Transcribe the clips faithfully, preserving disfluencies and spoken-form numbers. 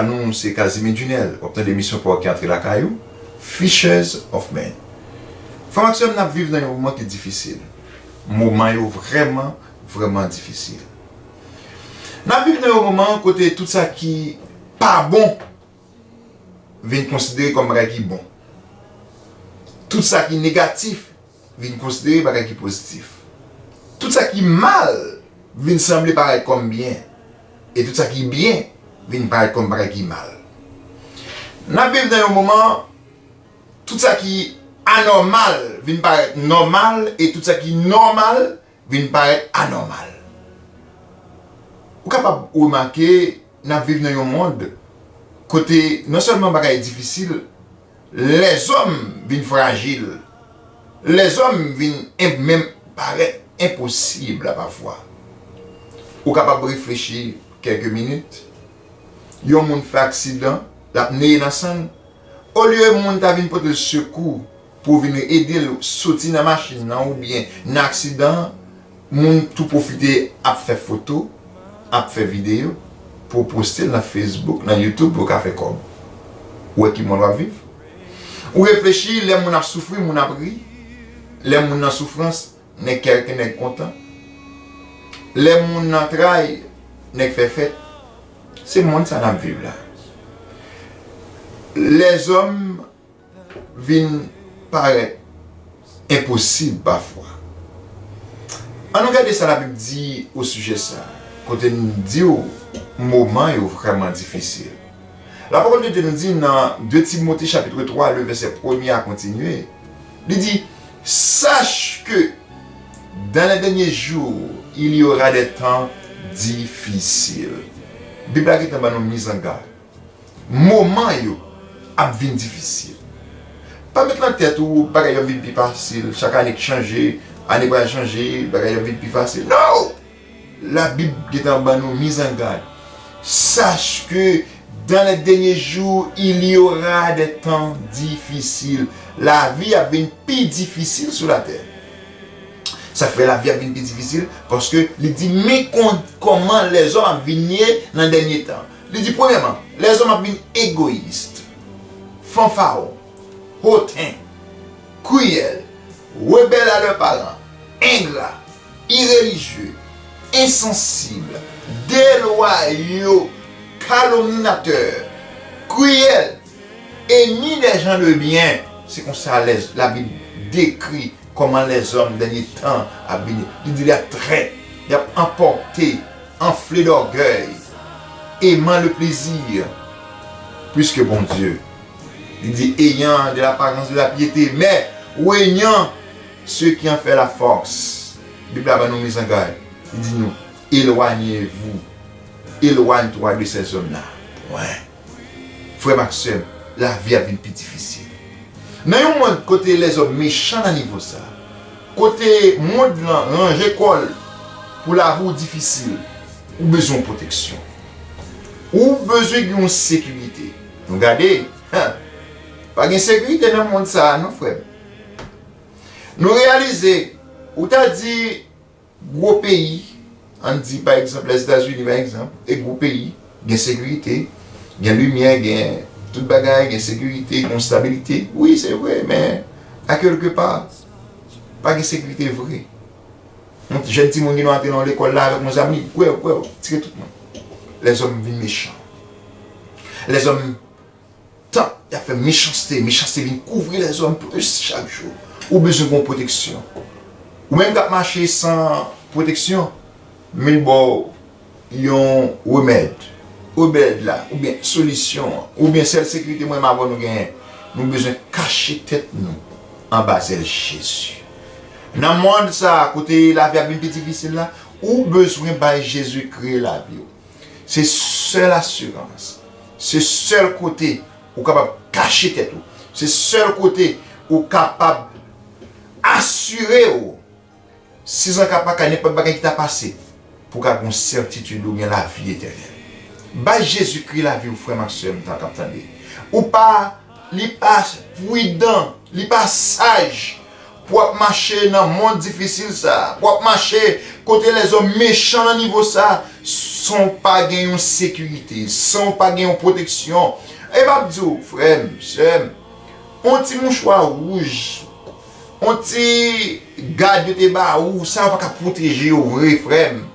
Nou se Casimir Junel, w ap tande emisyon pa w ki antre lakay ou, Fishers of Men. Frè m ak sè m, n ap viv nan yon moman ki difisil. Moman yo vrèman, vrèman difisil. N ap viv nan yon moman kote tout sa ki pa bon vin konsidere kòm bagay ki bon. Tout sa ki negatif vin konsidere bagay ki pozitif. Tout sa ki mal vin sanble parèt kòm byen. E tout sa ki byen vin parèt kòm bagay ki mal. N ap viv nan yon moman, tout sa ki anòmal vin parèt nòmal, e tout sa ki nòmal vin parèt anòmal. Ou kapab remake, n ap viv nan yon mond kote non sèlman bagay difisil, lèzòm vin frajil, lèzòm vin en-, menm parèt enposib la pafwa. Ou kapab reflechi kèlke minit, yon moun fè aksidan, l ap neye nan sann, olye moun ta vin pote l sekou pou w vin ede l soti nan machin nan oubyen nan aksidan an, moun tou pwofite ap fè foto, ap fè videyo pou w poste l nan Facebook, nan YouTube pou w ka fè kòb. Ou wè ki mond w ap viv? Ou reflechi, lè moun ap soufri, moun ap ri. Lè moun nan soufrans, nèg kè, nèg kontan. Lè moun nan tray, nèg fè fèt. Se mond sa n ap viv la. Lèzòm vin parèt enposib pafwa. Ann nou gade sa Labib di osijè sa, kote l di w moman yo vrèman difisil. Lapawòl de Dye nou di nan de Timote chapit twa, le vèsè premye a kontinye, li di, Sache que dans les derniers jours, il y aura des temps difficiles. Bib la gentan ban nou mizangad. Moman yo ap vin difisil. Pa met nan tèt ou bagay yo ap vin pi fasil, chak ane k chanje, ane pral chanje, bagay yo ap vin pi fasil. No! Labib gentan ban nou mizangad. Sache que dans les derniers jours, il y aura des temps difficiles. Lavi ap vin pi difisil sou latè. Sa fè lavi ap vin pi difisil, paske li di, men kon-, kòman lèzòm ap vin ye nan dènye tan. Li di, premyèman, lèzòm ap vin egoyis, fanfaron, hoten, kriyèl, rebèl a lè paran, engra, irelijye, ensansib, delwayo, kalomninatè, kriyèl, enmi dè jan de byen. Se konsa lè Labib dekri kòman lèzòm dènye tan ap vini. Li di, y ap trèt, y ap anpòte, anfle dògèy, eman le plezi plis ke Bondye. Li di, ayant de l'apparence de la piété, mais reniant ceux qui en font la force. Bib la ban nou mizangad. Li di nou, éloignez-vous, éloigne-toi de ces hommes-là. Pwen. Frè m ak sè m, lavi ap vin pi difisil. Nan yon mond kote lèzòm mechan nan nivo sa, kote mond lan ranje kò l pou lavi w difisil, ou bezwen pwoteksyon. Ou bezwen gen yon sekirite. Nou gade, pa gen sekirite nan mond sa a non, frè m. Nou reyalize, ou ta di, gwo peyi, ann di pa egzanp Lèzetazini pa egzanp, e gwo peyi, gen sekirite, gen limyè, gen tout bagay, gen sekirite, gen stabilite. Wi, se vre, men a kèlke pa, pa gen sekirite vre. Yon jèn timoun gen dwa antre nan yon lekòl la avèk yon zam, li kwè, kwè, tire tout moun. Lèzòm vin mechan. Lèzòm Tan y ap fè mechanste, mechanste vin kouvri lèzòm plis chak jou. Ou bezwen gen yon pwoteksyon. Ou menm k ap mache san pwoteksyon, men l ba w yon remèd. Remèd la, oubyen solisyon an, oubyen sèl sekirite mwen menm avè w nou genyen, nou bezwen kache tèt nou anba zèl Jezi. Nan mond sa a, kote lavi ap vin pi difisil la, ou bezwen bay Jezi Kri lavi w. Se sèl asirans, se sèl kote ou kapab kache tèt ou, se sèl kote ou kapab asire w, sizanka paka, nenpòt bagay ki ta pase, pou w ka gen yon sètitid ou gen lavi etènèl. Bay Jezikri lavi w, frè m ak sè m, tan k ap tande. Ou pa, li pa pridan, li pa saj pou w ap mache nan mond difisil sa a, pou w ap mache kote lèzòm mechan nan nivo sa a, s-, san w pa gen yon sekirite, san w pa gen yon pwoteksyon. E m ap di w, frè m, sè m, yon ti mouchwa wouj, yon ti gad yo te ba ou, sa yo pa ka pwoteje yo vre, frè m.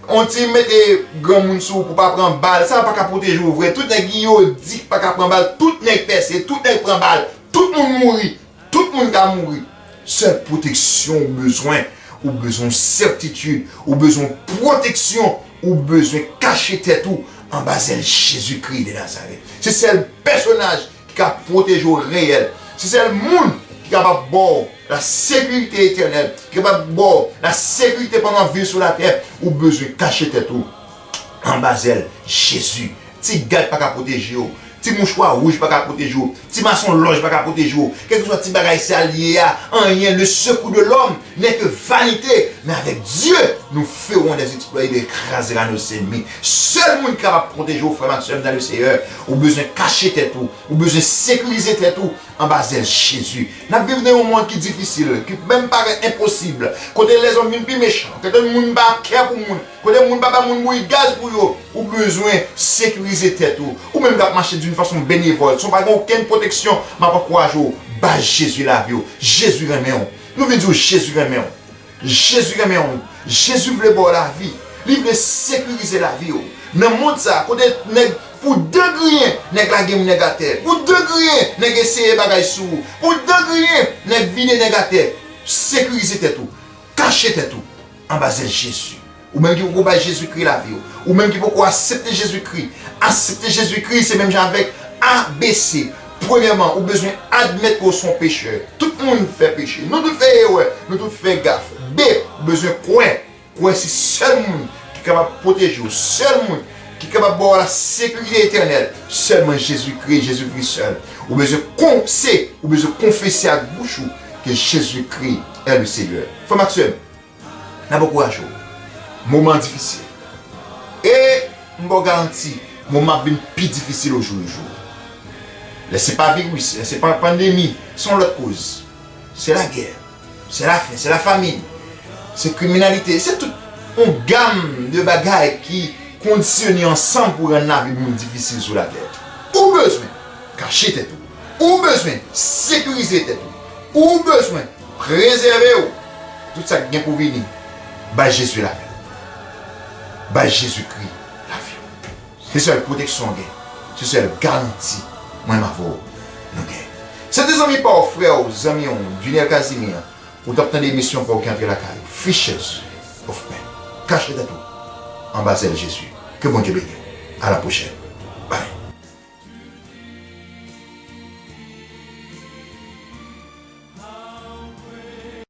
Yon ti mete granmoun sou ou pou pa pran bal, sa yo pa ka pwoteje yo vre. Tout nèg yo di pa ka pran bal, tout nèg pèse, tout nèg pran bal, tout moun mouri. Tout moun ka mouri. Sèl pwoteksyon ou bezwen, ou bezwen sètitid, ou bezwen pwoteksyon, ou bezwen kache tèt ou anba zèl Jezikri de Nazarèt. Se sèl pèsonaj ki ka pwoteje w reyèl. Se sèl moun ki kapab ba w la sekirite etènèl, ki kapab ba w la sekirite pandan w ap viv sou latè. Ou bezwen kache tèt ou anba zèl Jezi. Ti gad pa ka pwoteje w. Ti mouchwa wouj pa ka pwoteje w. Ti masonlòj pa ka pwoteje w. Kèlkeswa ti bagay sa l ye a, anyen, le secours de l'homme n'est que vanité. Mais avec Dieu, nous ferons des exploits et nous écraserons nos ennemis. Sèl moun ki kapab pwoteje w, frè m ak sè m nan le Seyè, ou bezwen kache tèt ou. Ou bezwen sekirize tèt ou anba zèl Jezi. N ap viv nan yon mond ki difisil, ki menm parèt enposib, kote lèzòm vin pi mechan, kote moun pa kè pou moun, kote moun pa ba moun bouyi gaz pou yo. Ou bezwen sekirize tèt ou. Ou menm k ap mache d'une façon bénévole, san w pa gen okenn pwoteksyon, m ap ankouraje w, ba Jezi lavi w. Jezi renmen w. Nou vin di w Jezi renmen w. Jezi renmen w. Jezi vle ba w lavi. Li vle sekirize lavi w. Nan mond sa, kote nèg, pou de griyen, nèg lage yon nèg atè. Pou de griyen, nèg eseye bagay sou ou. Pou de griyen, nèg vide nèg atè. Sekirize tèt ou. Kache tèt ou anba zèl Jezi. Ou menm ki poko bay Jezikri lavi w. Ou menm ki poko aksepte Jezikri. Aksepte Jezikri, se menm jan avèk A B C. Premyèman, ou bezwen admèt ke w se yon pechè. Tout moun fè peche. Nou tout fè erè. Nou tout fè gaf. B, ou bezwen kwè. Kwè se sèl moun ki kapab pwoteje w. Sèl moun ki kapab ba w la sekirite etènèl. Sèlman Jezikri, Jezikri sèl. Ou bezwen kon-, se, ou bezwen konfese ak bouch ou ke Jezikri est le Seigneur. Frè m ak sè m, n ap ankouraje w. Moman an difisil. E m ba w garanti, moman ap vin pi difisil ojou le jou. Lè se pa viris, lè se pa pandemi, se yon lòt koz. Se lagè, se lafen, se lafamin, se kriminalite, se tout yon gam de bagay ki kondisyone ansanm pou rann lavi moun difisil sou latè. Ou bezwen kache tèt ou. Ou bezwen sekirize tèt ou. Ou bezwen prezève w. Tout sa k gen pou vini, bay Jezi lavi w. Bay Jezikri lavi w. Se sèl pwoteksyon w gen. Se sèl garanti mwen menm avè w nou gen. Se te zanmi pa w, frè w, zanmi w, Juniel Casimir. Ou t ap tande emisyon pa w ki antre lakay ou. Fishers of Men. Kache tèt ou anba zèl Jezi. Ke Bondye beni w. A la pwochèn.